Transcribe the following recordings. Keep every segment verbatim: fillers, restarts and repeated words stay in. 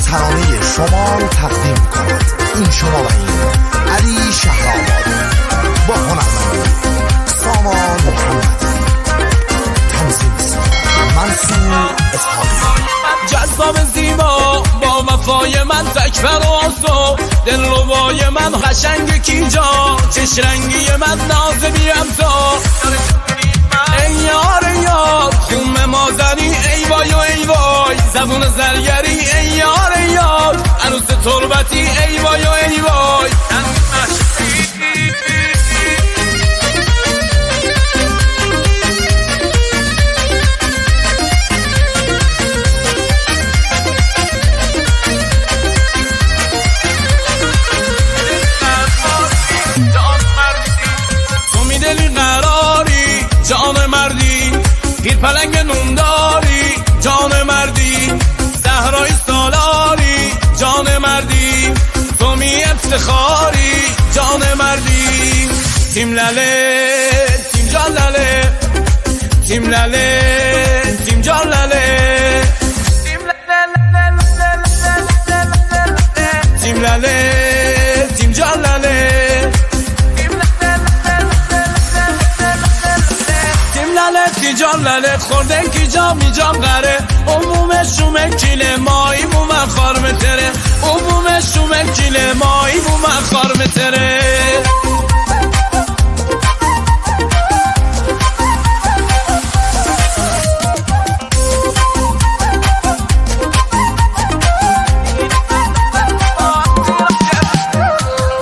ترانهٔ شما رو تقدیم می‌کنند. این شما و این علی شهرآباد با هنرمندی سامان محمدی. تنظیم منصور اسحاقی. جذاب زیبا، با وفای من تک فراز تو، دلربای من قشنگ کیجا، چش رنگی من ناز بی همتا. ای یار یار، خون مازنی، ای وای و ای وای، زبون زرگری، ای یار یار، عروس تربتی، ای وای و ای وای. تو می دلی قراری، جان مردی، پیر پلنگ نونداری، جان مردی، صحرای سالاری، جان مردی، تو می افتخاری، جان مردی. تیم لاله، تیم جان لاله، تیم لاله، تیم جان لاله. تیم لاله، تیم جان لاله. تیم لاله، تیم جان لاله، خوردن کی جا می جان قره. عموم شومه کیله، مایی بومه خارمه تره. عموم شومه کیله، مایی بومه خارمه تره.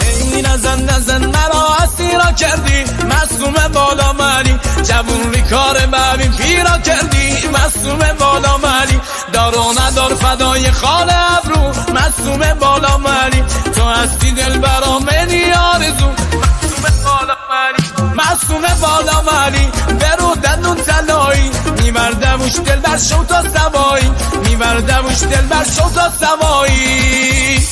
ای نزن نزن مرا اسیرا کردی، مصدوم بالا منی، جوون ری کار ببین پیرا کردی، مصدوم بالا منی، دار و ندار فدای خال ابرو، مصدوم بالا منی، تو هستی دلبرا منی آرزو، مصدوم بالا منی، مصدوم بالا منی، برو دندون طلایی، می‌بردموش دلبر شو تا سوایی، می‌بردموش دلبر شو تا سوایی.